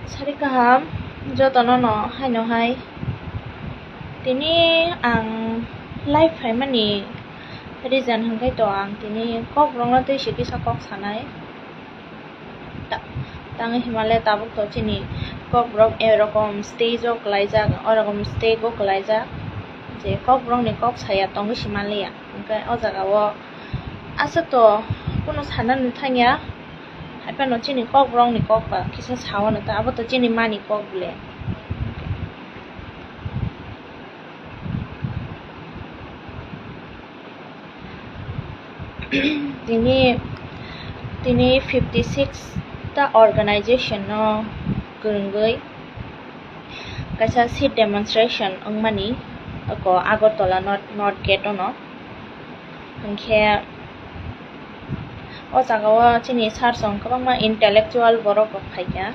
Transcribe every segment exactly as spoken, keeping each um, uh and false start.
Sari kaham jotono no haino hai. Tini ang live phaimani reason hwnkhe to ang tini Kokborokno twi se kisa kok sanai. Ta-, tangwi himale tabuk to chini Kokborok erokom stage o kwlaijak, orokom stage o kwlaijak je Kokborokni kok saya tongwi se manliya. Hwnkhe o jaga o aswk to kunu sana nw thangya. Haiphano chini Kokborokni kok ba kisa saono ta, abo to chini mani kok bole. Tini, tini fifty six ta organization no kwrwngwi kaisa sit demonstration wngmani oko Agartala North, North Gate ono. Hwnkhe o jaga o chini sir song kwbangma intellectual borok rok phaikha.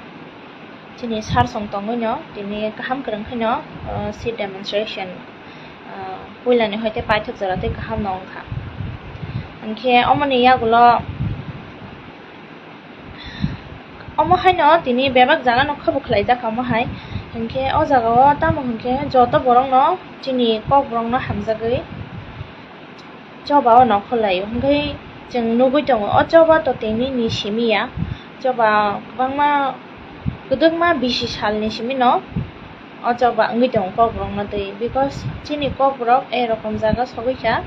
Chini sir song tongwi no tini kaham kwrwng khe no, uh, sit demonstration, uh, puila ni hoite paithak jora tei kaham no wngkha. Hwnkhe omoni yagulo omo haino tini bebak jaga no khe bo khwlaijak omo hai. Hwnkhe o jaga o tamo hwnkhe joto borok no chini Kokborok no hamjagwi choba o nongkhor lai o. Hwnkhe chwng nugwi tongo o choba to tini ni simi ya, choba kwbangma kwdwkma bisi sal ni simi no o choba wngwi tongo Kokborok no twi, because chini Kokborok erokom jaga sogwi kha.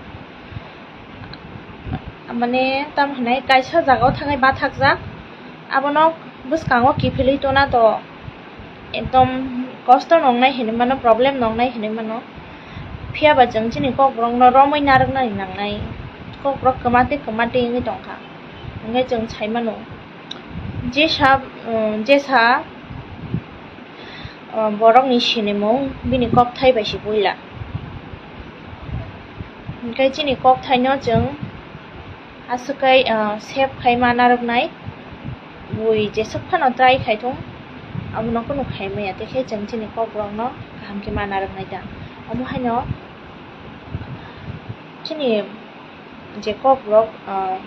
Mane tamo hinai kaisa jaga o thangwi bathakjak, abono bwskango kiphilwi tona to ekdom kosto nongnai hinwi mano, problem nongnai hinwi mano. Phiya ba chwng chini Kokborok no romwi narwknani nangnai, Kokborok kwma tei kwma tei wngwi tongkha, hwnkhe chwng sai mano jesa, um, jesa, uh, borokni sinimung bini kokthai bai se puila. Hwnkhe chini kokthaino chwng aswk kai, ah, save khai ma narwknai, bui jeswk phano try khai thung, abono kunu khai maya, tei khe chwng chini Kokborokno kaham khe ma narwknai da. Omo haino chini je Kokborok, ah,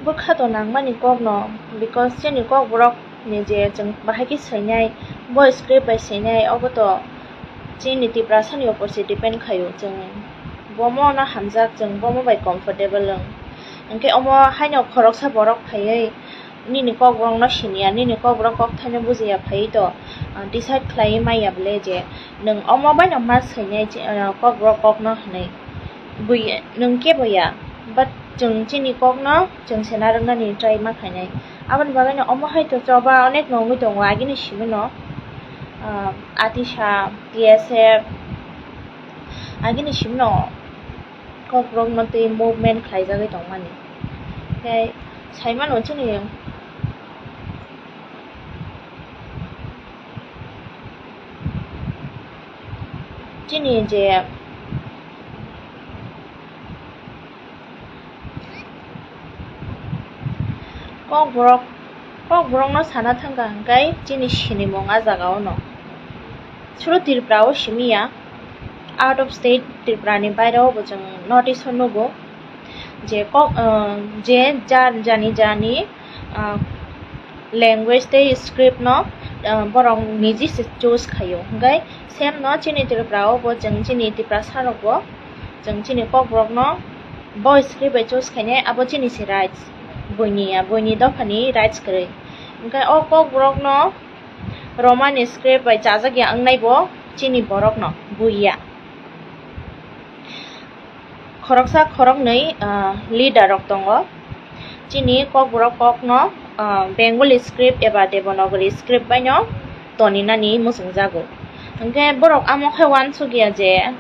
bwkha to nangmani kokno, because chini Kokborok ni je chwng bahai khe swinai, bo script bai swinai, obo to chini Tiprasa ni opor se depend khaio. Chwng bomo no hamjak, chwng bomo bai comfortable wng. Hwnkhe omo haino khoroksa borok phaiwi nini Kokborok no siniya, nini Kokborok kokthaino bujiya phaiwi to, ah, decide khlaiwi maya bole je nwng omo baino ma swinai, ah, Kokborok kokno hwnwi. Bui nwng kebo ya, but chwng chini kokno chwng se narwknani try ma khainai. Aboni bagwino omo hai to choba onek no wngwi tongo agini simi no, ah, Atisa, T S F, agini simi no Kokborok no twi movement khlaijagwi tongmani. Tei sai mano chini, chini je Kokborok, Kokborok no sana thangkha hwnkhe chini sinimung a jaga o no. Suro Tripura o simi ya, out of state Tripura ni baire o bo chwng notice o nugo je kok, ah, je jar jani jani, ah, language tei script no, ah, borok niji se choose khaio. Hwnkhe same no chini Tripura o bo chwng chini Tiprasa rok bo chwng chini Kokborok no bo script bai choose khainai, abo chini se rights, buini ya, buini dopha ni rights kwrwi. Hwnkhe o Kokborok no Roman script bai chajak ya wngnai bo chini borok no, bui ya. Khoroksa khoroknwi, ah, leader rok tongo. Chini Kokborok kokno, ah, Bengali script eba Devanagari script baino toninani muchungjago. Hwnkhe borok amo khe uansukya je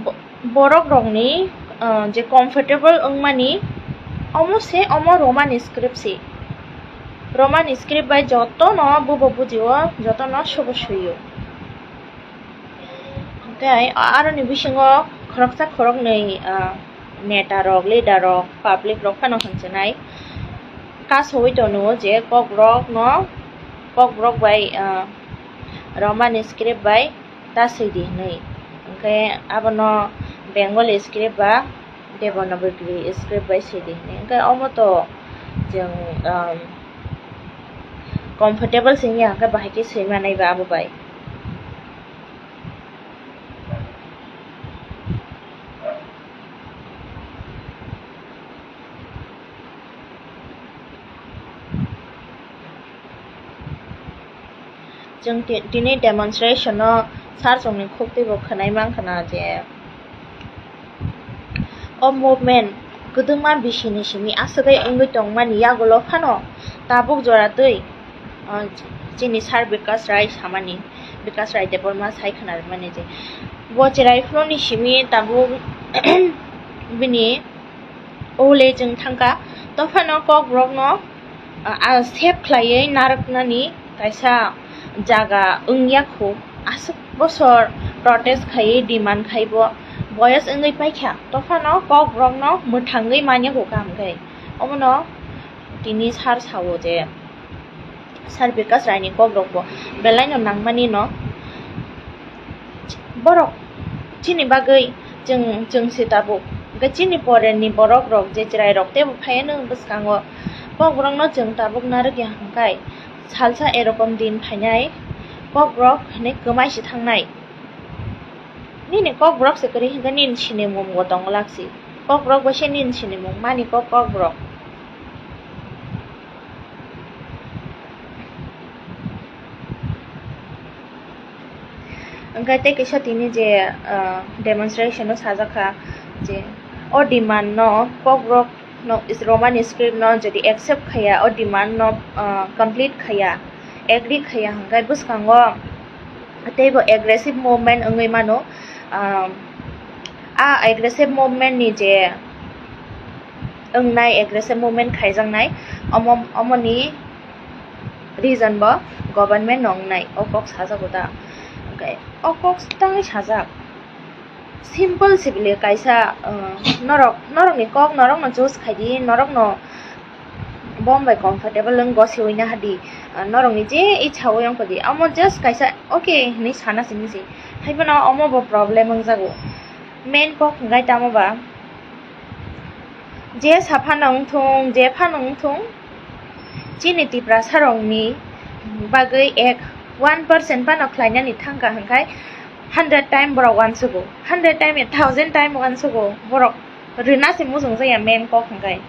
bo-, borok rokni, ah, je comfortable wngmani omo se omo Roman script se. Roman script bai jotono bubo bujio, jotono sobo suio. Tei aroni bisingo khoroksa khoroknwi, ah, neta rok, leader rok, public rok phano hwnchwnai kasowi tono je Kokborok no, Kokborok bai, ah, Roman script bai ta swi di hwnwi. Hwnkhe abono Bengali script ba Devanagari script bai swi di hwnwi. Hwnkhe omo to chwng, um, comfortable se wngya hwnkhe bahai khe swi manai ba abo bai. Chwng ti-, tini demonstration-o sir chwngni khuk twibo khwnai mankha na je o movement kwdwkma bisini simi aswk wngwi tongmani yagulo phano tabuk jora twi, ah, chini sir Bikash Rai samani, Bikash Rai Debbarma sai khwna rwmani je bo chwrai phuruni simi tabuk bini o le chwng thangkha, tophano kokborokno, ah, ah, save khlaiwi narwknani kaisa jaga wngya khu. Aswk bosor protest khaiwi demand khaibo boyes wngwi paikha, tophano kokborokno mwthangwi manya khu kaham khe. Omono tini sir sao je, Sir Bikash Rai ni kok rok bo belai no nangmani no. Borok chini bagwi chwng, chwng se tabuk. Hwnkhe chini pore ni borok rok je chwrai rok teibo phaiya nw bwskango. Kok borok no chwng tabuk narwk ya hwnkhe salsa erokom din phainai kok rok hinwi kwmai se thangnai. Nini kok borok se kwrwi hwnkhe nini sinimung bo tongo laksi. Kok borok bai se nini sinimung mani kok kok borok. Hwnkhe tei kisa tini je, ah, demonstration o sajak kha je o demand no kokborok no is-, Roman script no jodi accept khaiya, o demand no, ah, complete khaiya, agree khaiya hwnkhe bwskango teibo aggressive movement wngwi mano. Ah, a aggressive movement ni je wngnai, aggressive movement khaijaknai, omo, omoni reason bo government no wngnai, o kok sajago da. Hwnkhe o kok tangwi sajak, simple sibili kaisa, uh, norok, norokni kok norokno choose khaidi, norokno bom bai comfortable wng gosiwi nahadi, uh, norokni je ichha o wng kodi, omo just kaisa okay hinwi sana simi se, haiphano omo bo problem wngjago. Main kok hwnkhe tamo ba, je saphano wngthung, je phano wngthung, chini Tiprasa rokni bagwi ek one percent phano khlainani thangkha hwnkhe hundred time borok uansugo, hundred time, thousand time uansugo borok rwna se muchung jaya main kok hwnkhe.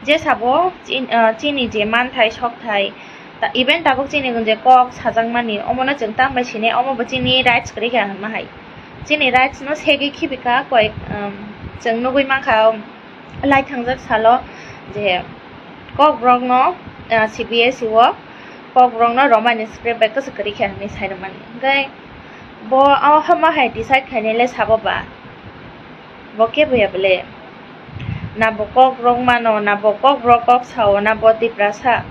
Je sabo chin-, ah, chini je manthai sokthai, ta-, even tabuk chini je kok sajakmani, omono chwng tambai sinai, omo bo chini rights kwrwi kha hwnma hai. Chini rights no segwi khibika koi, um, chwng nugwi mankha, um, lai thangjak salo je kokborok no, ah, C B S E o kokborok no Roman script bai kwchwk kwrwi kha hinwi sai rwmani. Hwnkhe bo o hama hai decide khainai le sabo ba. Bo kebo ya bole? Na bo kok rok mano, na bo kok rok kok sao, na bo Tiprasa.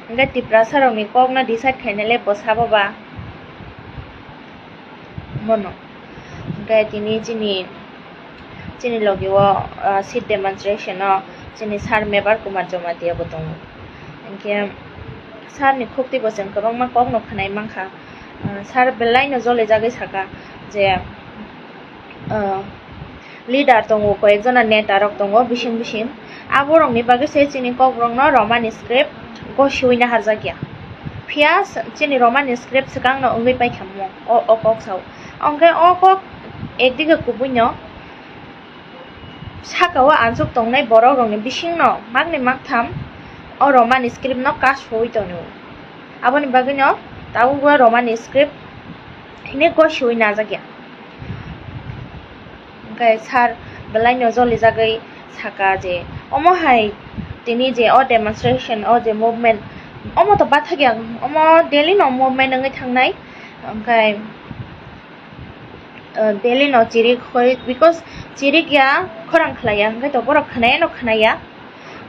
Hwnkhe Tiprasa rokni kok no decide khainai le bo sabo ba? Mono. Hwnkhe tini chini, chini logi o, ah, seat demonstration o chini sir Mebar Kumar Jamatia bo tongo. Hwnkhe sir ni khukti bo chwng kwbangma kok no khwnai mankha. Ah, sir belai no jolijagwi saka je, ah, leader tongo, koyekjona neta rok tongo bising bising. Aborokni bagwi se chini kokborokno Roman script gosiwi naharjakya. Phiya s-, chini Roman script swkangno wngwi paikha mo, o, o kok sao. Hwnkhe o kok ekdige kubuino sakao ansuk tongnai borokrokni bisingno makni maktham o Roman scriptno kasuwi tongo. Aboni bagwino tabukbo Roman script hinwi gosiwi najakya. Hwnkhe sir belaino jolijagwi saka je, omo hai tini je o demonstration, o je movement, omo to bathakya, omo daily no movement wngwi thangnai. Hwnkhe, uh, daily no chirik hoi, because chirik ya, khorang khlai ya, hwnkhe to borok khwnai no khwnai ya.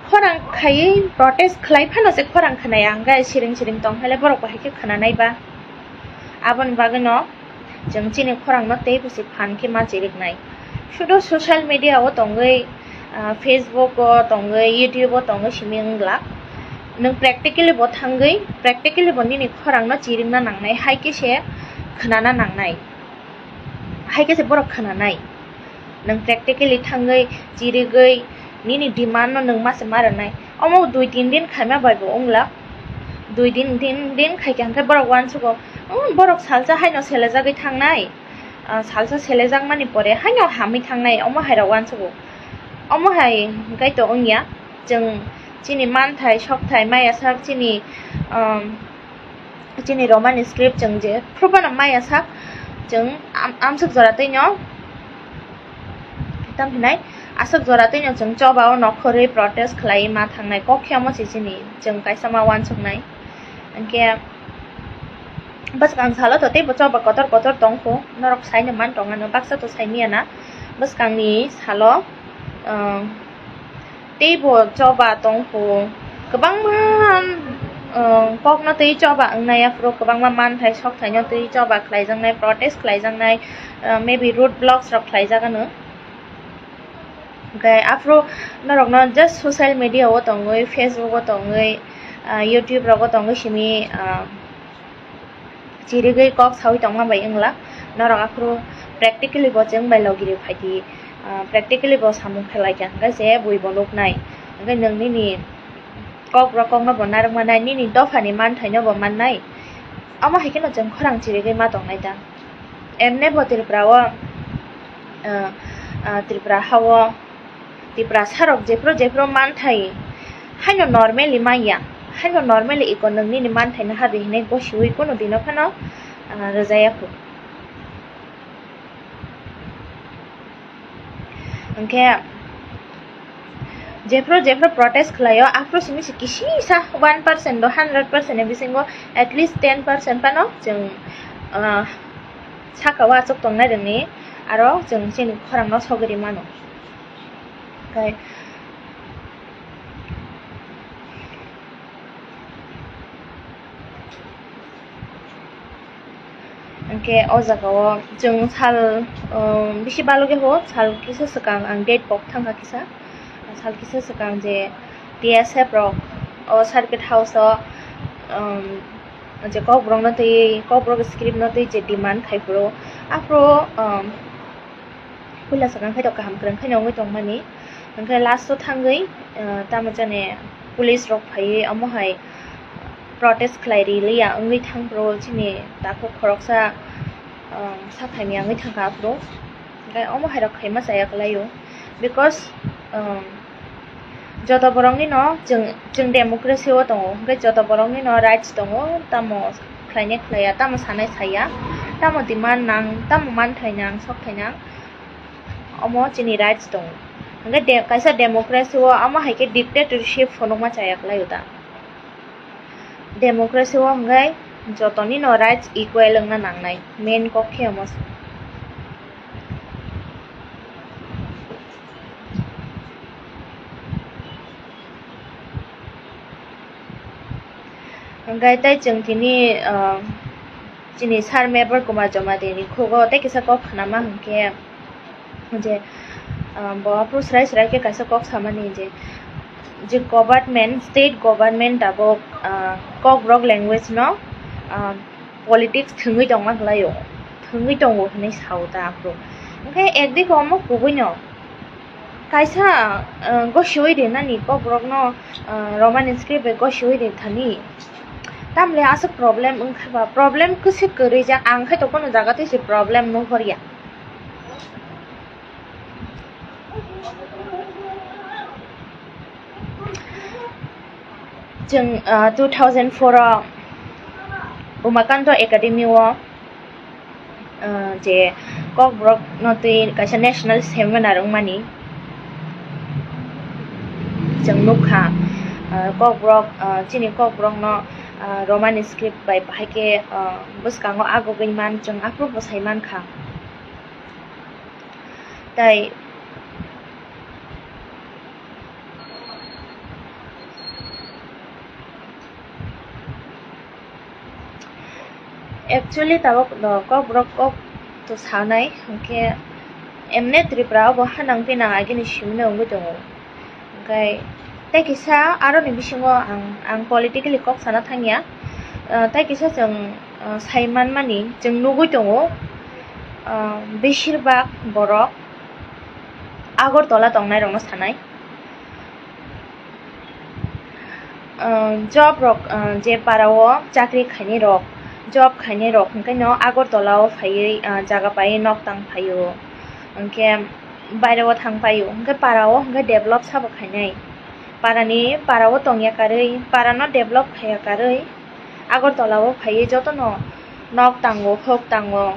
Khorang khaiwi protest khlai phano se khorang khwnaya, hwnkhe siring siring tong khe le borok bo hai khe khwnanai ba. Aboni bagwi no chwng chini khorang no tei busi phan khe ma chiriknai. Sudu social media o tongwi, ah, Facebook o tongwi, YouTube o tongwi simi wng glak. Nwng practically bo thangwi, practically bo nini khorang no chirikna nangnai, hai khe se khwnana nangnai, hai khe se borok khwnanai. Nwng practically thangwi, chirigwi, nini demand no nwng ma se ma rwnai. Omo dui tin din khaima bai bo wngla. Dui din, tin din khai khe hwnkhe borok uansugo, "Hmm, borok salsa haino selejagwi thangnai." Ah, salsa selejakmani pore haino hamwi thangnai, omo hairok uansugo. Omo hai hwnkhe to wngya, chwng chini manthai, sokthai, maya sak chini, um, chini Roman script chwng jephru phano maya sak, chwng am-, amswk jora twino, tamo hinai, aswk jora twino chwng choba o nokhorwi protest khlai ma thangnai kok khe omo se chini chwng kaisa ma uansuknai. Hwnkhe bwskang salo to teibo choba kotor kotor tongkho, norok saino man tongano, baksa to saimanya na. Bwskangni salo, um, teibo choba tongkho, kwbangma, um, kokno twi choba wngnai, aphuru kwbangma manthai sokthai no twi choba khlaijaknai, protest khlaijaknai, uh, maybe road blocks rok khlaijak ano. Hwnkhe aphuru norokno just social media o tongwi, Facebook o tongwi, ah, YouTube rogo tongwi simi, ah, chirigwi kok sawi tongma bai wngla. Norok aphuru practically bo chwng bai logi rw phaidi, ah, practically bo samung khlai kha hwnkhe se bui bo nuknai. Hwnkhe nwng nini kok rok kokno bo narwk mannai, nini dophani manthaino bo mannai. Omo hai kheno chwng khorang chirigwi ma tongnai da. Emne bo Tripura o, ah, ah, Tripura ha o Tiprasa rok jephru jephru manthai haino normally manya, haino normally iko nwng nini manthai no hadi hinwi gosiwi kunu dino phano, ah, rwjaya kho. Hwnkhe jephru jephru protest khlaio, aphuru simi se kisisa one percent do hundred percent ni bisingo at least ten percent phano chwng, ah, saka o achuk tongnai rwngni aro chwng chini khorang no sogwi rw mano. Hwnkhe, hwnkhe o jaga o chwng sal, um, bisi balogi ho, sal kisa swkang ang date pok thangkha kisa, sal kisa swkang je T S F rok o circuit house o, um, je kokborok no twi, kokborok script no twi je demand khai phuru, aphuru, um, puila swkang khai tok kaham kwrwng khaino wngwi tongmani. Hwnkhe last o thangwi, ah, tamo jani police rok phaiwi omo hai protest khlai riliya wngwi thangphuru chini takhuk khoroksa, ah, sak hamya wngwi thangkha aphuru. Hwnkhe omo hai rok khaima chaya kwlaio, because, um, joto borokni no chwng, chwng democracy o tongo, hwnkhe joto borokni no rights tongo, tamo khlainai khlaiya, tamo sanai saiya, tamo demand nang, tamo manthai nang, sokthai nang, omo chini rights tongo. Hwnkhe de-, kaisa democracy o omo hai khe dictatorship phunukma chaya kwlaio da. Democracy o hwnkhe jotoni no rights equal wngna nangnai, main kok khe omo se. Hwnkhe tei chwng tini, ah, chini Sir Mebar Kumar Jamatia ni khugo tei kisa kok khnama hwnkhe je, ah, bo aphuru srai srai khe kaisa kok samani je, je government, state government tabuk, ah, Kokborok language no, ah, politics thwngwi tongma kwlaio, thwngwi tongo hwnwi sao ta aphuru. Hwnkhe ekdike omo kubuino kaisa, ah, gosiwi rinani Kokborokno, ah, Roman script bai gosiwi ri thani. Tamle aswk problem wngkha ba, problem kwswk kwrwi jak, ang khe to kono jaga twi se problem nuhor ya. Chwng, ah, two thousand four o Umakanto Academy o, ah, je Kokborok no twi kaisa national seminar wngmani chwng nukha, ah, Kokborok, ah, chini Kokborok no, ah, Roman script bai bahai khe, ah, bwskango agugwi man chwng aphuru bwsai mankha. Tai actually tabuk no Kokborok kok to sanai, hwnkhe emne Tripura o bo hanang pinang agini simino wngwi tongo. Hwnkhe tei kisa aroni bisingo ang, ang politically kok sana thangya. Ah, tei kisa chwng Ah, sai manmani chwng nugwi tongo, ah, beshirbak borok Agartala tongnairokno sanai. Ah, job rok, ah, je para o chakri khainai rok, job khainai rok hwnkhe no Agartala o phaiwi, ah, jaga paiwi nok tang phaio, hwnkhe baire o thang paio, hwnkhe para o hwnkhe develop sabo khainai. Para ni, para o tongya karwi, para no develop khaiya karwi, Agartala o phaiwi jotono nok tango, hok tango,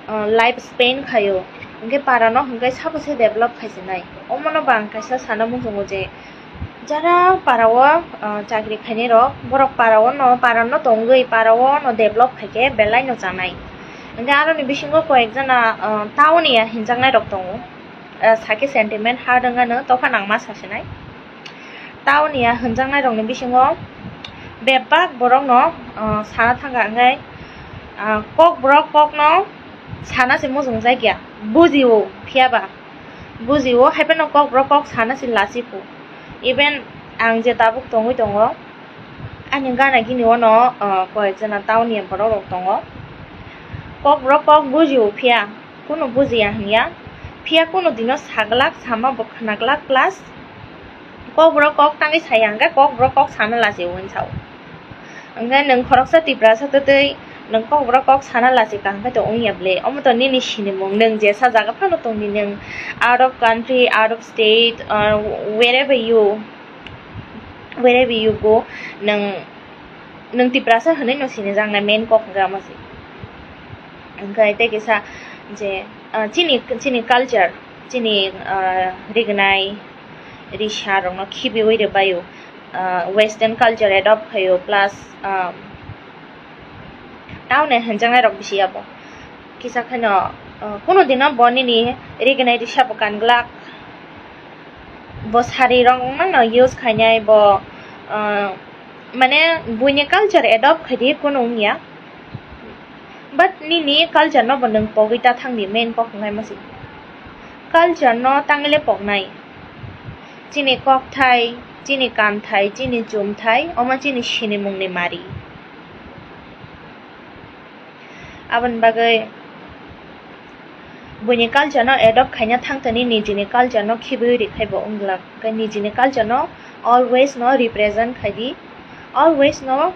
ah, life spend khaio, hwnkhe para no hwnkhe sabo se develop khaisinai. Omono bo ang kaisa sana muchungo je, jara para o, ah, chakri khainai rok, borok para o no, para no tongwi, para o no develop khaikhe belai no chanai. Hwnkhe aroni bisingo koyek jana, ah, town ya hinjaknai rok tongo. Ah, sakhe sentiment hard wngano, tokha nang ma sasinai. Town ya hinjaknai rokni bisingo bebak borokno, ah, sana thangkha hwnkhe, ah, kokborok kokno sana se muchungjakya, bujio phiyaba, bujio haiphano kokborok kok sana se lachikho. Even ang je tabuk tongwi tongo, ani gana gini ono, ah, koyek jana town ni borok rok tongo. Kokborok kok bujio phiya, kunu bujiya hinya, phiya kunu dino saglak sama bo khwnaglak, plus kokborok kok tangwi saya hwnkhe kokborok kok sana lachio hinwi sao. Hwnkhe nwng khoroksa Tiprasa twtwi nwng kokborok kok sana lachikha hwnkhe to wngya ble? Omo to nini sinimung, nwng jesa jaga phano tongdi, nwng out of country, out of state, or wherever you, wherever you go, nwng, nwng Tiprasa hwnwi no sinijaknai, main kok hwnkhe omo se. Hwnkhe tei kisa je, ah, chini, chini culture, chini, ah, rignai risa rokno khibiwi rwbaio, ah, western culture adopt khaio, plus, ah, town ni hinjaknai rok bisi abo. Kisa kheno, ah, kunu dino bo nini rignai risa bo kanglak, bo sari rok mano use khainai bo, ah, mane buini culture adopt khaidi kunu wngya. But nini culture no bo nwng pogwi ta thangdi, main kok hwnkhai masi. Culture no tangwi le poknai. Chini kokthai, chini kanthai, chini chumthai, omo chini sinimungni mari. Aboni bagwi buini culture no adopt khaina thangtani nijini culture no khibiwi rikhai bo wngla. Hwnkhe nijini culture no always no represent khaidi, always no,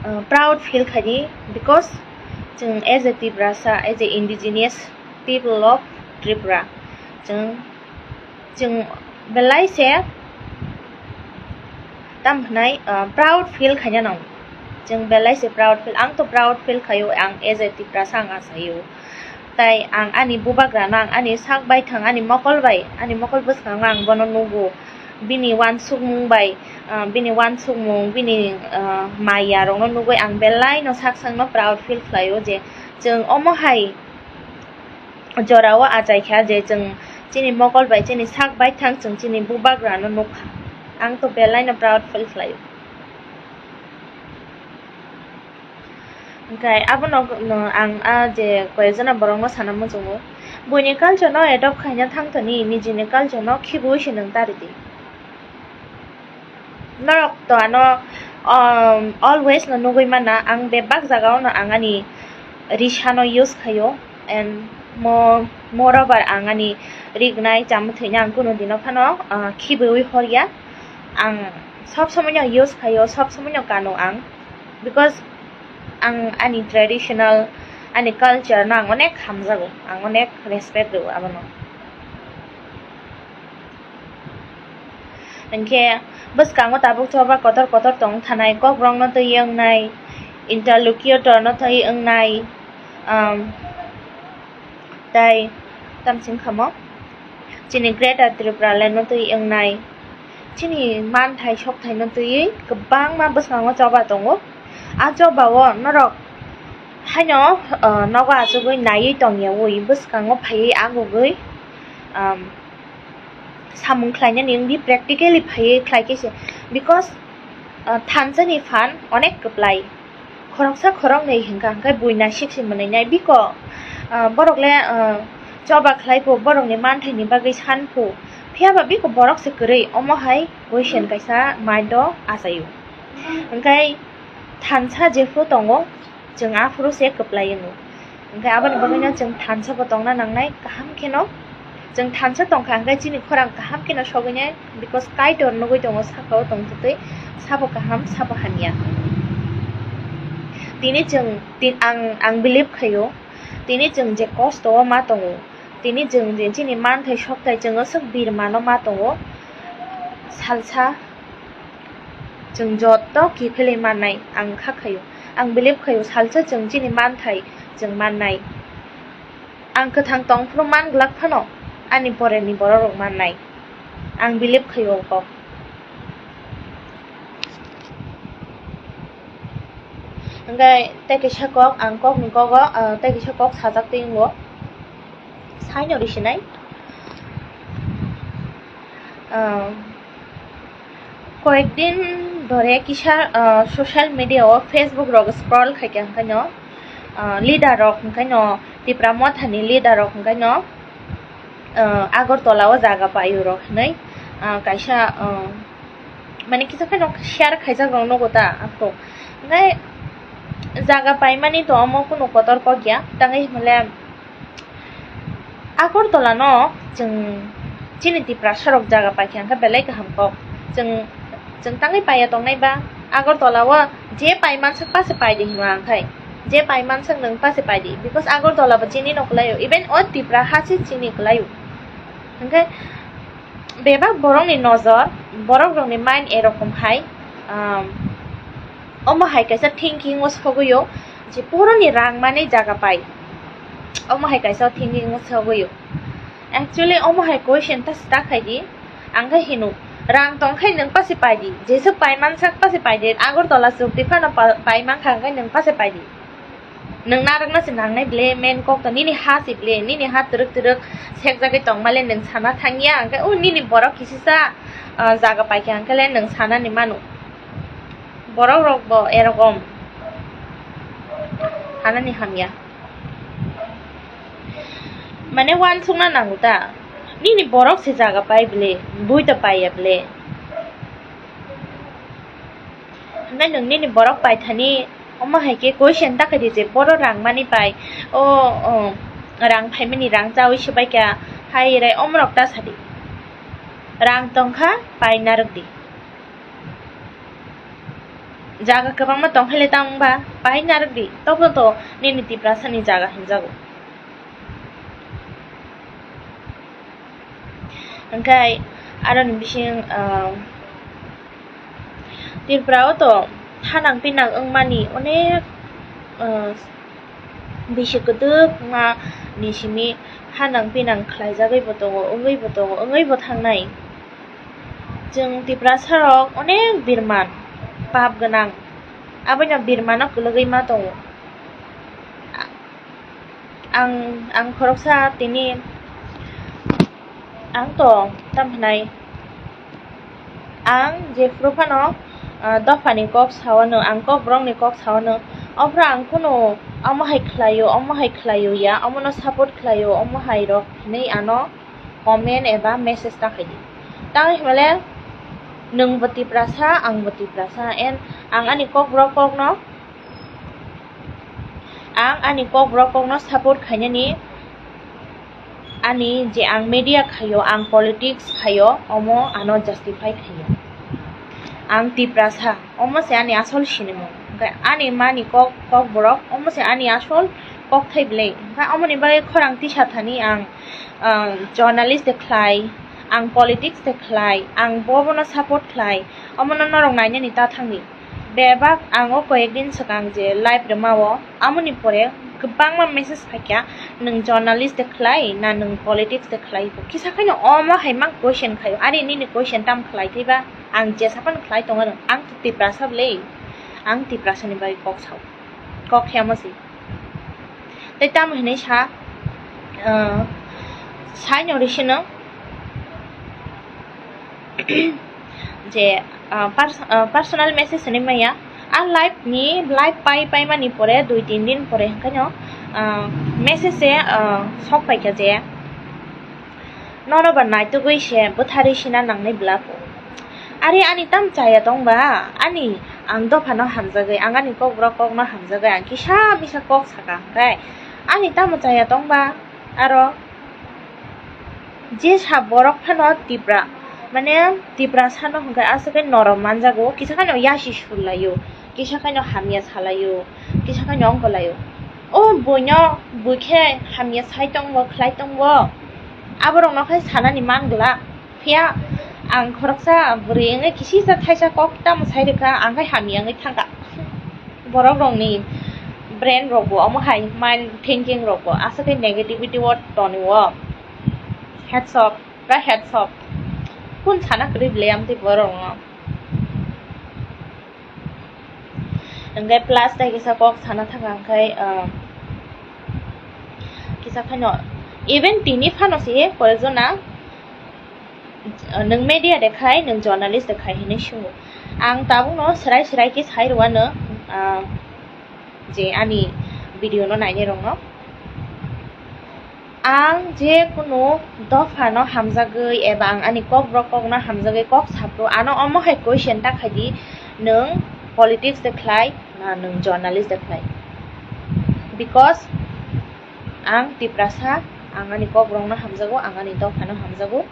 uh, proud feel khaidi, because chwng as a Tiprasa, as a indigenous people of Tripura, chwng, chwng belai se tam hwnai, uh, proud feel khaina nango. Chwng belai se proud feel, ang to proud feel khaio, ang as a Tiprasa ang asaio. Tai ang ani bubagrano, ang ani sak baithang, ani mokol bai, ani mokol bwskango ang bono nugo. Bini uansukmung bai, ah, bini uansukmung, bini, ah, maya rokno nugwi ang belai no sak sakno proud feel khlaio je chwng omo hai jorao achai kha je chwng chini mokol bai, chini sak baithang chwng chini bubagrano nukha. Ang to belai no proud feel khlaio. Hwnkhe abono, no, ang a je koyekjona borokno sana muchungo, buini culture no adopt khaina thangthani, nijini culture no khibiwi se nwng ta ridi. Norok to ano, um, always no nugwi mana, ang bebak jagao no ang ani risa no use khaio, and mo-, moreover ang ani rignai chamwi thwino ang kunu dino phano, uh, khibiwi horya. Ang sob somoi no use khaio, sob somoi no kano ang, because ang ani traditional, ani culture no ang onek hamjago, ang onek respect rwo abono. Hwnkhe bwskango tabuk choba kotor kotor tong thanai, kokrokno twi wngnai, interlocutor no twi wngnai, um, tai tamsing khamo chini Greater Tripura Land no twi wngnai, chini manthai sokthai no twiwi kwbangma bwskango choba tongo. A choba o norok haino, uh, nogo achugwi naiwi tongyawi bwskango phaiwi agugwi, um, samung khlainani wngdi, practically phaiwi khlaikhe se, because, uh, thansani phan onek kwplai, khoroksa khoroknwi hwnkha hwnkhe buina siksi mwnwi nai biko, uh, borok le, uh, choba khlai phu, borokni manthaini bagwi san phu, phiyaba biko borok se kwrwi, omo hai question kaisa mind o achaio. Hwnkhe thansa jephuru tongo, chwng aphuru se kwplai wngo. Hwnkhe aboni bagwino chwng thansa bo tongna nangnai kaham kheno. Chwng thansa tongkha hwnkhe chini khorang kaham kheno sogwinai, because Kaitor nugwi tongo, sakao tongthwtwi, sabo kaham, sabo hamya. Tini chwng, ti-, ang, ang believe khaio, tini chwng je kosto o ma tongo, tini chwng je chini manthai sokthai chwng aswk birmano ma tongo, salsa chwng joto kiphilwi mannai, ang kha khaio, ang believe khaio, salsa chwng chini manthai chwng mannai. Ang kwthang tongphuru man glak phano ani poreni borok rok mannai, ang believe khaio o kok. Hwnkhe tei kaisa kok, ang kokni kogo, ah, tei kaisa kok sajak twi wngo. Saino risinai. Ah, koyekdin dhore kisa, ah, social media o, Facebook rok scroll khaikha hwnkhaino, ah, leader rok hwnkhaino, Tipra Mothani leader rok hwnkhaino, ah, Agartala o jaga paio rok hinwi, ah, kaisa, ah, mane kisa kheno share khaijak rok nugo ta aphuru. Hwnkhe jaga paimani to omo kunu kotor kok ya, tangwi hwnle Agartala no chwng chini Tiprasa rok jaga paikha hwnkhe belai kaham kok. Chwng, chwng tangwi paiya tongnai ba, Agartala o je paimansak pase paidi hinwi ang khai. Je paimansak nwng pase paidi, because Agartala bo chini no kwlaio, even o Tipra ha se chini kwlaio. Hwnkhe bebak borokni nojor, borok rokni mind erokom hai, um, omo hai kaisa thinking o sogwi o je boroni rang mani jaga pai, omo hai kaisa thinking o sogwi o. Actually omo hai question ta start khai di, ang khe hino, rang tong khai nwng pase pai di, jeswk paimansak pase pai di, Agartala chukdi phano pa-, paimankha hwnkhe nwng pase pai di. Nwng narwkna se nangnai ble, main kok to nini ha se ble, nini ha twrwk twrwk sekjagwi tongmale nwng sana thangya, hwnkhe o nini borok kisisa, ah, jaga paikha hwnkhe le nwng sanani mano. Borok rok bo erokom sanani hamya. Mane uansukna nango ta, nini borok se jaga pai ble, bui to paiya ble. Hwnkhe nwng nini borok paithani omo hai khe question ta khaidi je boro rang mani pai, o, o, rang phaimani rang chaui swbaikha, hai rai omorok ta sadi. Rang tongkha pai narwkdi. Jaga kwbangma tongkhaile tamo wngba pai narwkdi, tobo to nini Tiprasani jaga hinjago. Hwnkhe aroni bising, ah, Tripura o to hanang pinang wngmani onek, ah, bisi kwdwkma ni simi hanang pinang khlaijagwi bo tongo, wngwi bo tongo, wngwi bo thangnai. Chwng Tiprasa rok onek birman, pap gwnang, aboino birmano kwlwgwi ma tongo. Ang, ang khoroksa tini, ang to tam hinai, ang jephuru phano, ah, dophani kok sawano, ang kokborokni kok sawano, ophuru ang kunu omo hai khlaio, omo hai khlaio ya, omono support khlaio, omo hai rok hinwi ano comment eba message ta khaidi. Tamo hinmale nwng bo Tiprasa, ang bo Tiprasa, and ang ani kokborok kokno, ang ani kokborok kokno support khainani, ani je ang media khaio, ang politics khaio, omo ano justify khaio. Ang Tiprasa, omo se ani asol sinimung. Hwnkhe ani mani kok, kokborok, omo se ani asol kokthai ble. Hwnkhe omoni bagwi khorang tisa thani ang, ah, journalist de khlai, ang politics de khlai, ang bobono support khlai, omono norok nainani ta thangdi. Bebak ang o koyek din swkang je live rwma o, amoni pore kwbangma message phaikha, "Nwng journalist de khlai na nwng politics de khlai?" Kisa khaino omo hai mang question khaio, "Ari nini question tam khlai thaiba?" Ang jesa phano khlai tongo, ang to Tiprasa ble, ang Tiprasani bagwi kok sao, kok khe omo se. Tei tamo hinwi sa, ah, saino risino je, ah, pers-, ah, personal message hinwi maya. A live ni, live pai, pai mani pore, dui tin din pore hwnkhe no, ah, message se, ah, sok paikha je, "Nono ba naitugwi se bwtharwi sina nangnai bwla pho." Ari ani tam chaya tong ba, ani Ang dophano hamjagwi, ang ani kokborok kokno hamjagwi ang kisa misa kok saka hwnkhe ani tamo chaya tongba? Aro je sa borok phano Tipra, mane Tiprasano hwnkhe aswk khe norom manjago, kisa kheno yasi sul laio, kisa kheno hamya salaio, kisa kheno ongkolaio. O buino bui khe hamya sai tongo, khlai tongo, aborokno khai sanani man glak. Phiya ang khoroksa bwrwi wngwi kisisa thaisa kok tamo sai rwkha, ang khai hamya wngwi thangkha. Borok rokni brain rokbo omo hai mind thinking rokbo aswk khe negativity o tonio. Heads up, pura heads up. Kun sana kwrwi bwlai amtwi borok rokno. Hwnkhe plus tei kisa kok sana thangkha hwnkhe, ah, kisa phano even tini phano se koyekjona, ah, nwng media de khai, nwng journalist de khai hinwi swngo. Ang tabukno swrai swrai khe sai rwano, ah, je ani video no nainai rokno. Ang je kunu dophano hamjagwi eba ang ani kokborok kokno hamjagwi kok saphru, ano omo hai question ta khaidi, nwng politics de khlai na nwng journalist de khlai? Because ang Tiprasa, ang ani kokborokno hamjago, ang ani dophano hamjago.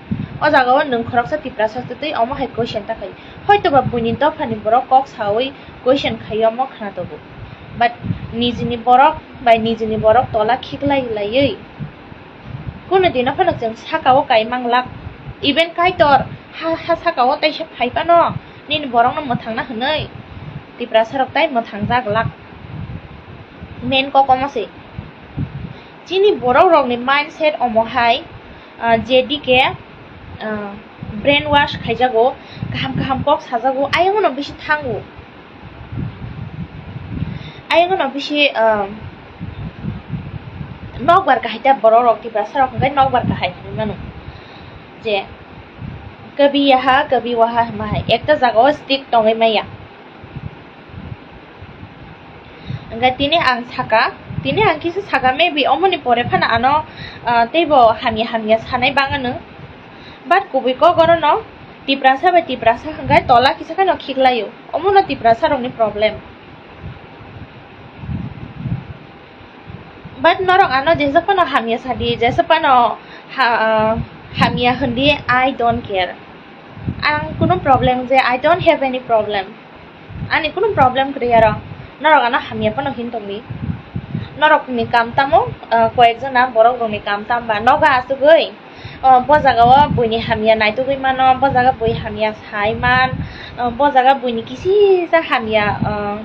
O jagao nwng khoroksa Tiprasa se twi omo hai question ta khai. Hoitoba buini dophani borok kok sawi question khai omo khna tongo. But nijini borok bai nijini borok tola khiklai laiwi kunu dino phano chwng sakao kai manglak. Even Kaitor ha, ha sakao taisa phai phano nini borokno mwthangna hwnwi Tiprasa rok tai mwthangjak lak. Main kok omo se. Chini borok rokni mindset omo hai, ah, je dike, ah, brainwash khaijago, kaham kaham kok sajago, ayang no bisi thango. Ayang no bisi, ah, nokbar kahai ta borok rok Tiprasa rok hwnkhe nokbar kahai hinwi mano. Je kabi yaha, kabi waha hwnma hai ekta jagao stick tongwi maya. Hwnkhe tini ang saka, tini ang kisa saka, maybe omoni pore phano ano, ah, teibo hamya hamya sanai bang anw. But kubui kok orono Tiprasa bai Tiprasa hwnkhe tola kisa kheno khiklaio. Omono Tiprasa rokni problem. But norok ano jesa phano hamya sadi, jesa phano ha-, ah, hamya hwndi, I don't care. Ang kunu problem je, I don't have any problem. Ani kunu problem kwrwi aro. Norok ano hamya phano hin tongdi. Norokni kam tamo, ah, koyekjona borok rokni kam tamba noga asugwi, ah, bo jagao buini hamya naitugwi mano, bo jaga bui hamya sai man, ah, bo jaga buini kisisa hamya, ah,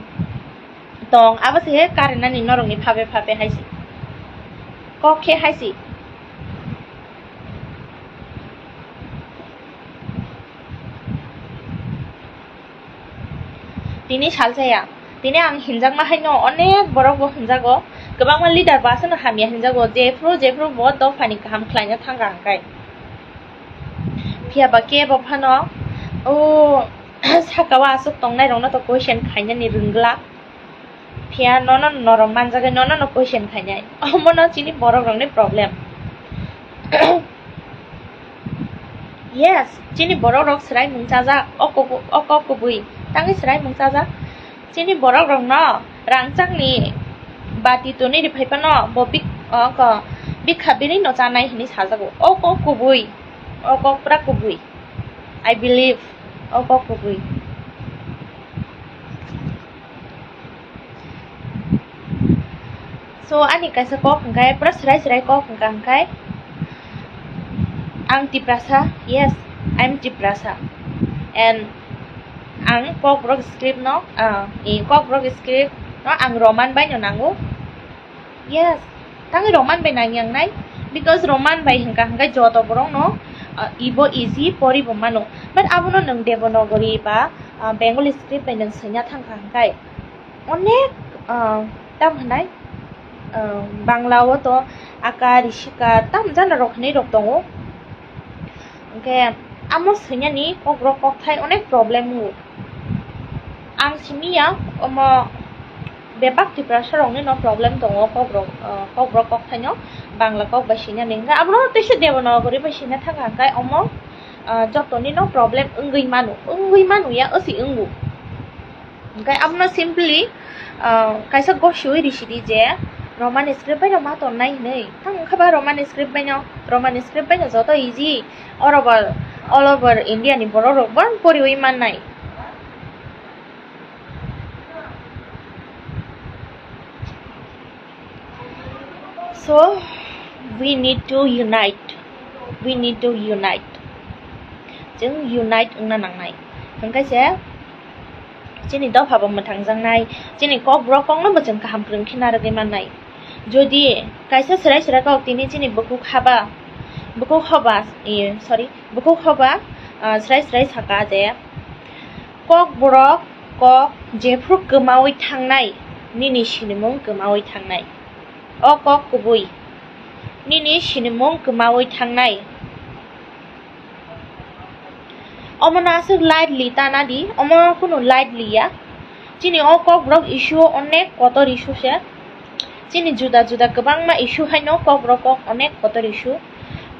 tong, abo se karinani norokni phabe phabe haisi. Kok khe haisi. Tini salsaya, tini ang hinjakma haino onek borok bo hinjago, kwbangma leader bo aswkno hamya hinjago, jephru jephru bo dophani kaham khlaina thangkha hwnkhe. Phiya ba kebo phano o sakao aswk tongnai rokno to question khainani rwngla. Phiya nono norok manjagwi nono no question khainai. Omono chini borok rokni problem. Yes, chini borok rok swrai mung chajak, o kubu-, o kok kubui tangwi swrai mung chajak. Chini borok rokno rangchakni bati tuni ri phai phano bo bik-, o ko bikha bini no chanai hinwi sajago. O kok kubui, o kok pura kubui. I believe o kok kubui. So, ani kaisa kok hwnkhe, pura swrai swrai kok hwnkha hwnkhe, ang Tiprasa, yes, I'm Tiprasa. And ang Kokborok script no, ah, eh, Kokborok script no ang Roman bai no nango. Yes, tangwi Roman bai nang yang nai, because Roman bai hwnkha hwnkhe joto borok no, ah, ibo easy pori bo mano. But abono nwng Devanagari ba, ah, Bengali script bai nwng swina thangkha hwnkhe, onek, ah, tam hwnai, ah, Bangla o to aka, rishika, tam jana rok hwnwi rok tongo. Hwnkhe amo swinani Kokborok kokthai onek problem wngo. Ang simi ya, omo bebak Tiprasa rokni no problem tongo Kokborok, ah, Kokborok kokthaino Bangla kok bai swinani. Hwnkhe abono teisa Devanagari bai swina thangkha hwnkhe omo, ah, jotoni no problem wngwi mano, wngwi mano ya, wsi wngo. Hwnkhe abono simply, ah, kaisa gosiwi risidi je Roman script bai no ma tonnai hinwi. Tamo wngkha ba Roman script bai no, Roman script bai no joto easy. Oro ba all over India ni borok rok bang poriwi mannai. So, we need to unite. We need to unite. Chwng unite wngna nangnai. Hwnkhe se chini dopha bo mwthangjaknai, chini kokborok kokno bo chwng kaham kwrwng khe narwgwi mannai. Jodi kaisa chwrai chwrai kok tini chini bukhuk haba, bukhuk hoba, eh, sorry, bukhuk hoba, ah, chwrai chwrai saka je, kokborok kok jephru kwmawi thangnai, nini sinimung kwmawi thangnai. O kok kubui, nini sinimung kwmawi thangnai. Omono aswk lightly ta nadi, omo kunu lightly ya. Chini o kokborok issue o onek kotor issue se. Chini juda juda kwbangma issue haino kokborok kok onek kotor issue.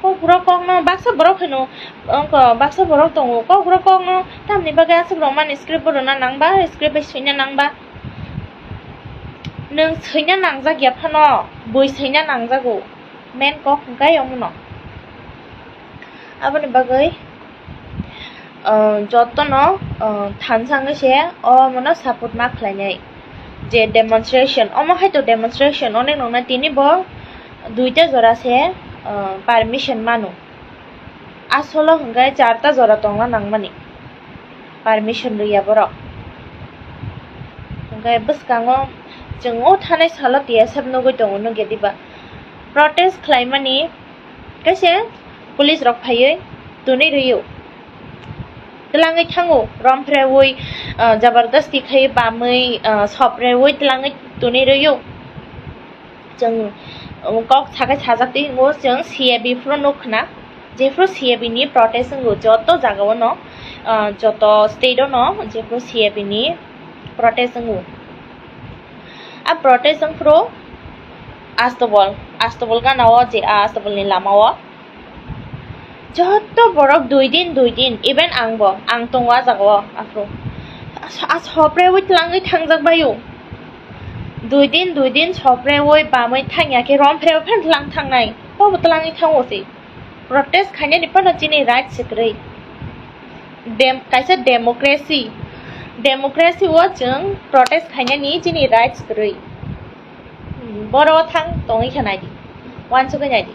Kokborok kokno baksa borok haino, ongko baksa borok tongo, kokborok kokno tamni bagwi aswk Roman script bo rwna nangba, script bai swina nangba. Nwng swina nangjak ya phano, bui swina nangjago. Main kok hwnkhe omono. Aboni bagwi, ah, jotono, ah, thansa wngwi se omono support ma khlainai. Je demonstration, omo hai to demonstration onek nokna tini bo duita jora se, ah, permission mano. Asolo hwnkhe charta jora tongna nangmani, permission rwya borok. Hwnkhe bwskango chwng o thanai salo T S F nugwi tongo, nukya diba? Protest khlaimani kaisa police rok phaiwi twnwi rwio, twlangwi thango, romphrewi, ah, jabardasti khai bamwi, ah, soprewi twlangwi twnwi rwio. Chwng, um, kok sakai sajak twi hingo chwng C A B phuru nuk khna, jephuru C A B ni protest wngo joto jaga o no, ah, joto state o no jephuru C A B ni protest wngo. A protest wngphuru Astobol, Astobol gana o je a Astobol ni lama o. Joto borok dui din, dui din, even ang bo, ang tongo a jaga o, aphuru. A, a sopre ui twlangwi thangjak bai o. Dui din, dui din sopre ui bamwi thangya khe romphre ui phan twlang thangnai. Bo bo twlangwi thango se. Protest khainani phano chini right se kwrwi. Dem-, kaisa democracy. Democracy o chwng protest khainani chini right se kwrwi. Boro thang tongwi khe naidi. Uansugwi naidi.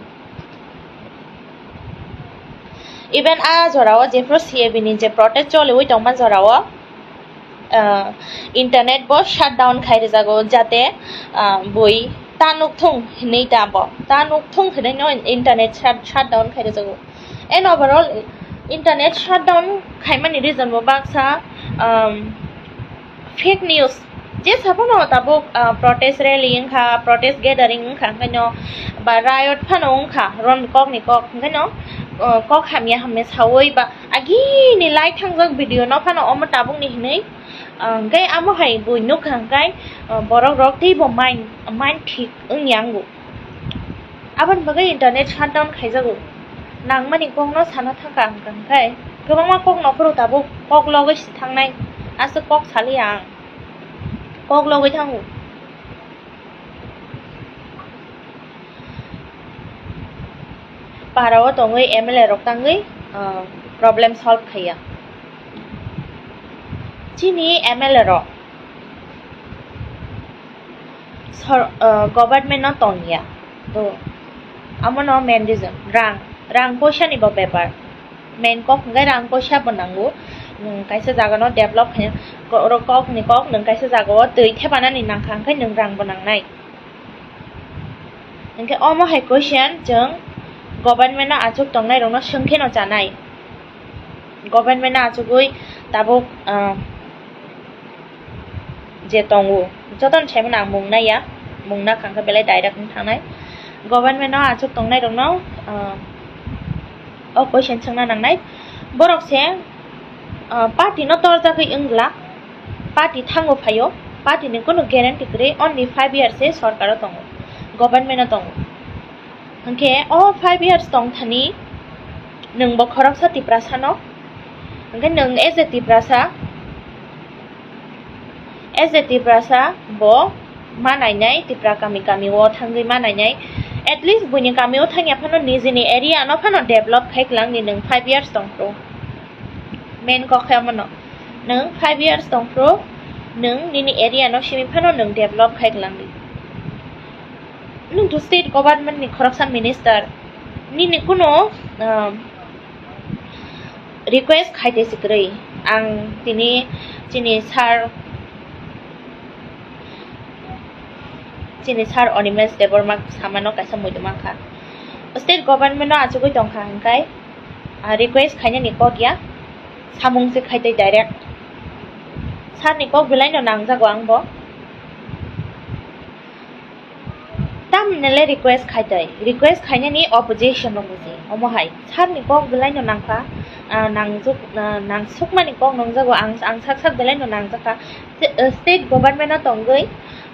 Even a jorao jephru C A B ni je protest choliwi tongma jorao, ah, internet bo shutdown khai rijago, jate, ah, bui ta nukthung hinwi ta bo, ta nukthung hinwi no internet shut-, shutdown khai rijago. And overall, internet shutdown khaimani reason bo baksa, um, fake news. Jesa phano tabuk, ah, protest rally wngkha, protest gathering wngkha, hwnkhe no ba riot phano wngkha, ron kokni kok, hwnkhe no, ah, kok hamya hamya sawi ba agini lai thangjak video no phano omo tabukni hinwi, ah, hwnkhe amo hai bui nukha hwnkhe, ah, borok rok teibo mind, mind thik wngya wngo. Aboni bagwi internet shutdown khaijago. Nangmani kokno sana thangkha hwnkha hwnkhe kwbangma kok nokhoro tabuk kok logwi si thangnai. Aswk kok saliya ang. Kok logwi thango. Para o tongwi M L A rok tangwi, ah, problem solve khaiya. Chini M L A rok sor-, ah, government no tongya. To, amo no main reason. Rang, rang poisa ni bo bepar. Main kok hwnkhe rang poisa bo nango. Nwng kaisa jaga no develop khaina, ko-, oro kok ni kok nwng kaisa jaga o twi thepanani nangkha, hwnkhe nwng rang bo nangnai. Hwnkhe omo hai question chwng government no achuk tongnai rok no swngkhe no chanai. Government no achugwi tabuk, ah, je tongo, jotono saimano ang mung naiya, mung nakha hwnkhe belai direct wng thangnai. Government no achuk tongnai rokno, ah, o question swngna nangnai. Borok se, ah, party no torjagwi wng glak, party thango phaio, party ni kunu guarantee kwrwi, only five years se sorkar o tongo, government o tongo. Hwnkhe o five years tong thani nwng bo khoroksa Tiprasa no, hwnkhe nwng as a Tiprasa As a Tiprasa, bo ma nainai, Tipra kami kami o thangwi ma nainai. At least buini kami o thangya phano nijini area no phano develop khai kwlangdi nwng five years tongphru. Main kok khe omono. Nwng five years tongphru, nwng nini area no simi phano nwng develop khai kwlangdi. Nwng to state government ni khoroksa minister, nini kuno, um, request khai tei se kwrwi. Ang tini chini sir, chini sir Animesh Debbarma samano kaisa muitu mankha. State government no achugwi tongkha hwnkhe, ah, request khainani kok ya, samung se khai tei direct. Sir ni kok belai no nangjago ang bo. Tamni le request khai tei, request khainani opposition rok buji. Omo hai, sir ni kok belai no nangkha, ah, nangjuk, ah, nangsukmani kok nangjago, ang, ang sak sak belai no nangjakha. Se-, eh, state government no tongwi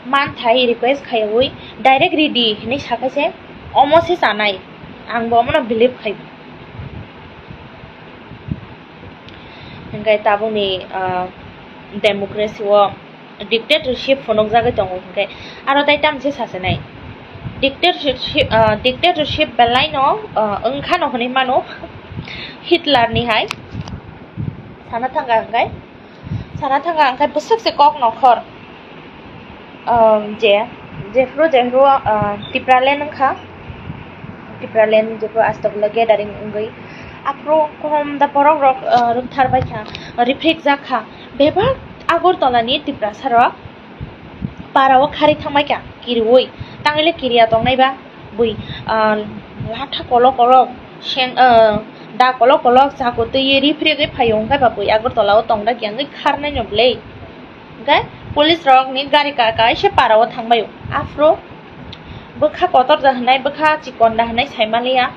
manthai request khaiwi direct ready hinwi sakha se, omo se chanai. Ang bo omono believe khai. Hingke tabukni, ah, democracy o dictatorship phunukjagwi tongo, hingke aro tai tamse sasinai dictatorship, ah, dictatorship belai no, ah, wngkha no hinui mano Hitler ni hai sana thangkha hingke, sana thangkha hingke bwswk se kok nokhor. Um, je, jephru, jephru, uh, Tipraland wngkha, Tipraland jephru astok le gathering wngwi, aphru kom da borok rok, uh, rwngthar bai kha, rifrik jak kha, bebak Agartala ni Tiprasa rok para o khari thang bai kha, kiriwi, tangwi le kiriya tongnai ba, bui, ah, latha kolok kolok, seng, ah, da kolok kolok, chakotwi rifrigwi phaio, hwnkhe ba bui Agartala o tongda kiyangwi kharnai no bwlwi. Hwnkhe police rok ni gari ka kaisa para o thangbai o. Aphuru bwkha kotor da hwnwi, bwkha chikon da hwnwi saimaliya.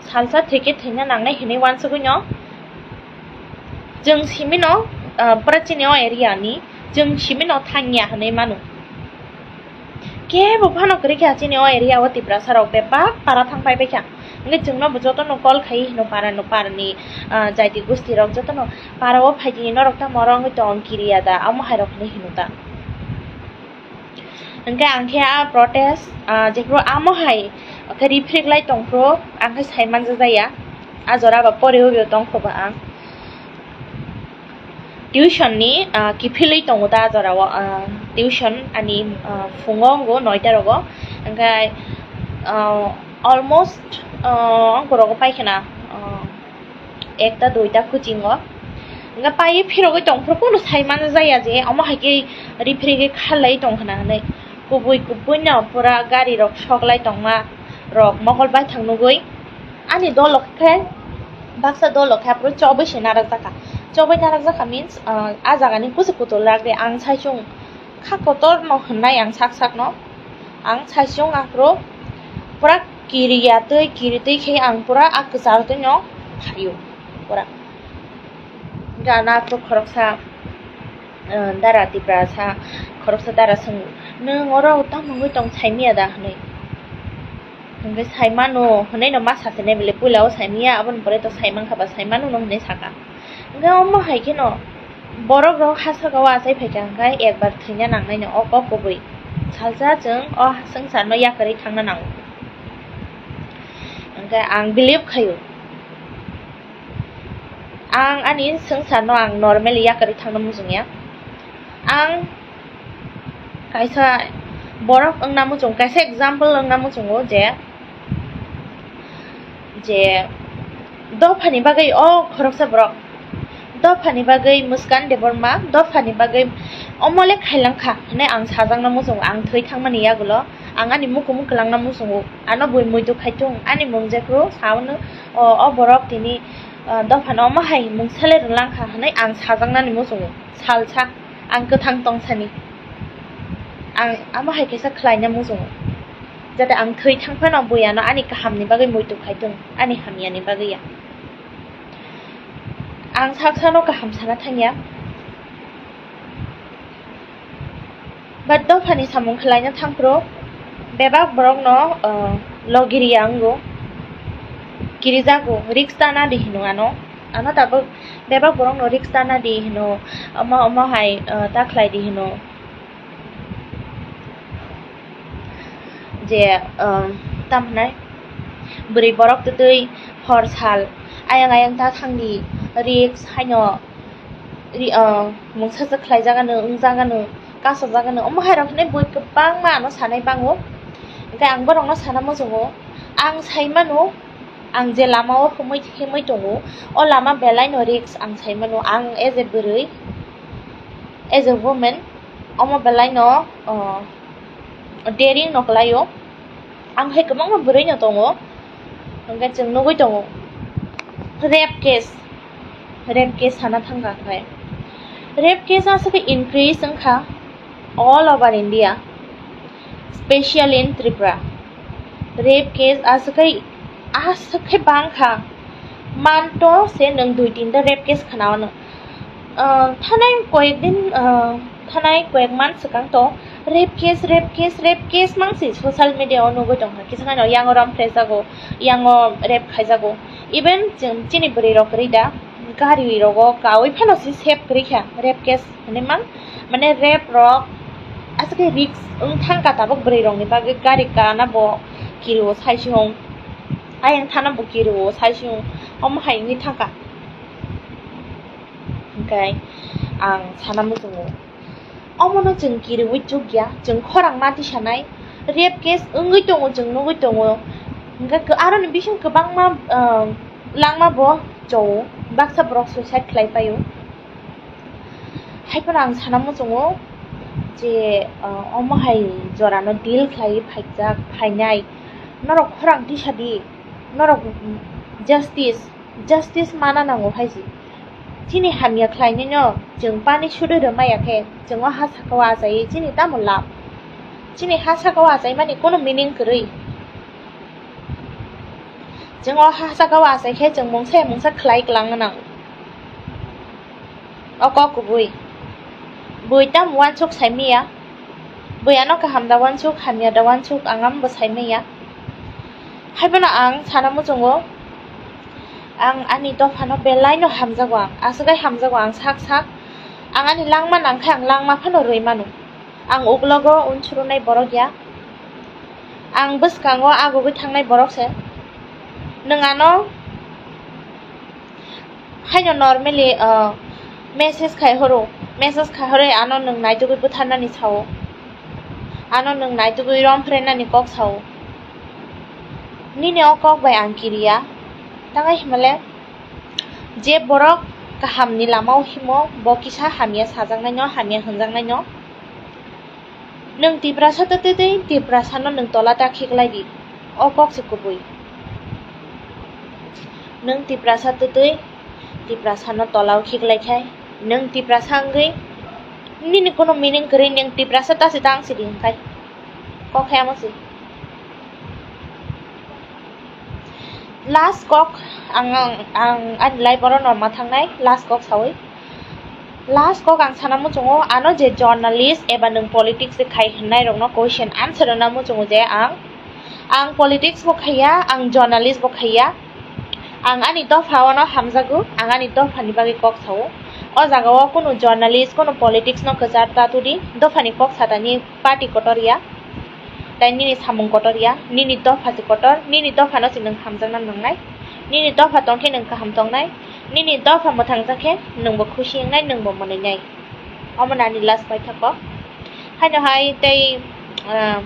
Salsa thwikhe thwina nangnai hwnwi uansugwi no. Chwng simi no, ah, pura chini o area ni, chwng simi no thangya hwnwi mano. Kebo phano kwrwi kha chini o area o Tiprasa rok bebak para thang pai bai kha. Hwnkhe chwngno bo jotono call khai hino para no para ni, ah, jaiti gusti rok jotono para o phaidi norok tamo oro wngwi tong kiriya da, amo hai rok hinwi hino ta. Hwnkhe ang khe a protest, ah, jephru amo hai khe rifrik lai tongphru ang khe sai manjak jaya. A jora ba pore o tongphru ba ang. Tuition ni, ah, kiphilwi tongo ta jorao, ah, tuition ani, ah, phungo wngo noita rogo, hwnkhe, ah, almost, ah, ang korogo paikhana, ah, ekta duita coaching o, hwnkhe paiwi phirogwi tongphuru kunu sai mano jaya je omo hai khe rifrigwi kharlai tongkhana hinwi kubui kubui no pura gari rok soklai tongma rok mokol baithang nugwi. Ani dolo khe, baksa dolo khe aphuru chobwi se narakjakha. Chobwi narakjakha means, ah, a jagani kusu kutul rak de. Ang saichung kha kotor no hwnnai ang sak sak no. Ang saichung aphuru pura kiriya twi, kiri twi khe ang pura a kwchar twi no phaio pura. Gana aphuru khoroksa, ah, dara Tiprasa, khoroksa dara swngo, "Nwng oro tamo wngwi tong saimiya da?" hwnwi. Hwnkhe saimano hwnwi no ma sasinai bele, puila o saimiya, aboni pore to saimankha ba saimano no hwnwi saka. Hwnkhe omo hai kheno borok rok ha saka o achai phaikha hwnkhe ekbar thwina nangnai no o kok kubui. Salsa chwng o swngcharno yakarwi thangna nango. Hwnkhe ang believe khaio. Ang ani swngcharno ang normally yakarwi thangna muchungya. Ang kaisa borok wngna muchung, kaisa example wngna muchungo je, je dophani bagwi o khoroksa borok, dophani bagwi Muskan Debbarma, dophani bagwi omo le khailang kha hwnwi ang sajakna muchungo, ang thwi thangmani yagulo ang ani mukumu kwlangna muchungo, ano bui muitu khaitung, ani mung jephru saono, o, o borok tini, ah, dophano omo hai mungsa le rwlang kha hwnwi ang sajaknani muchungo, salsa ang kwthang tongsani. Ang amo hai kaisa khlaina muchungo, jate ang thwi thang phano bui ano ani kahamni bagwi muitu khaitung, ani hamyani bagwi ya. Ang sak sano kaham sana thangya. But dophani samung khlaina thangphuru bebak borokno, uh, logiriya wngo, kirijago, risk tana di hino ano. Ano tabuk bebak borokno risk ta na di hino, omo, omo hai, ah, ta khlai di hino. Je, ah, tam hwnai, bwrwi borok twtwi hor sal ayang ayang ta thangdi, risk haino ri-, ah, mungsa se khlai jagano, wng jagano, kaso jagano, omo hai rok hinwi bui kwbangma ano sanai bango. Hwnkhe ang borokno sana muchungo, ang sai mano, ang je lama o himwi, himwi tongo, o lama belai no risk ang sai mano. Ang as a bwrwi, as a woman, omo belai no, o, daring no kwlai o. Ang hai kwbangma bwrwi no tongo, hwnkhe chwng nugwi tongo rape case, rape case sana thangkha khe. Rape case aswk khe increase wngkha all over India, specially in Tripura. Rape case aswk khe, aswk khe bangkha. Manto se nwng dui tinta rape case khna-o nwng. Ah, thanai koyek din, ah, thanai koyek man swkang to rape case, rape case, rape case mangsi social media o nugwi tongkha. Kisa kheno yango ram phrejago, yango rape khaijago. Even chwng chini bwrwi rok kwrwi da gari rogo kaui phano se save kwrwi kha rape case. Hwnwi mang, mane rape rok aswk khe risk wng thangkha tabuk bwrwi rokni bagwi, gari kana bo kiriwo saisung, ayang thana bo kiriwo saisung, omo hai wngwi thangkha. Hwnkhe ang sana muchungo, omono chwng kiriwi chukya, chwng khorang ma tisanai, rape case wngwi tongo, chwng nugwi tongo, hwnkhe aroni bising kwbangma, ah, langma bo chowo, baksa borok suicide khlai paio. Haiphano ang sana muchungo je, ah, omo hai jorano deal khlaiwi phaijak, phainai. Norok khorang tisa di, norok justice, justice mana nango hai se. Chini hamya khlainaino chwng pani sudui rwmaya khe, chwng o ha saka o achaiwi chini tamo lab? Chini ha saka o achaimani kono meaning kwrwi. Chwng o ha saka o achai khe chwng mungsa ya mungsa khlai kwlangna nango. O kok kubui. Bui tamo uansuk saimaya. Bui ano kaham da uansuk, hamya da uansuk, ang amo bo saimaya. Haiphano ang sana muchungo, ang ani dophano belaino hamjago, ang aswk hai hamjago ang sak sak. Ang ani langma nangkhe ang langma phano rwi mano. Ang uklogo unsuknai borok ya. Ang bwskango agugwi thangnai borok se. Nwng ano haino normally, ah, message khai horo, message khai horo ano nwng naitugwi butharnani sao, ano nwng naitugwi romphrenani kok sao. Nini o kok bai ang kiriya, tangai himale je borok kahamni lama o himo, bo kisa hamya sajaknaino, hamya hwnjaknaino. Nwng Tiprasa twtwi twi Tiprasano nwng tola ta khiklai di. O kok se kubui. Nwng Tiprasa twtwi Tiprasano tola o khiklai khai nwng Tiprasa wngwi nini kono meaning kwrwi nwng Tiprasa ta se tang sidi hwnkhai. Kok hai amo se. Last kok ang, ang, ang ani life oro norma thangnai last kok sawi. Last kok ang sana muchungo, ano je journalist eba nwng politics de khai hwnnairokno question answer rwna muchungo je ang, ang politics bo khaiya, ang journalist bo khaiya. Ang ani dopha ono hamjago, ang ani dophani bagwi kok sao. O jaga o kunu journalist, kunu politics no kwchar ta tudi, dophani kok satani party kotor ya. Tai nini samung kotor ya, nini dopha se kotor, nini dopha no se nwng hamjakna nangnai. Nini dopha tongkhe nwng kaham tongnai, nini dopha mwthangjakhe nwngbo khusi wngnai, nwngbo mwnwi nai. Omo nani last paithakgo. Haino hai tei, ah,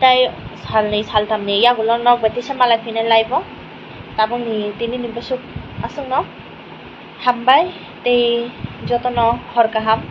tei salni saltamni yagulo nok bai tisa malai phinai laibo. Tabukni tinini bwswk aswkno hambai tei jotono hor kaham.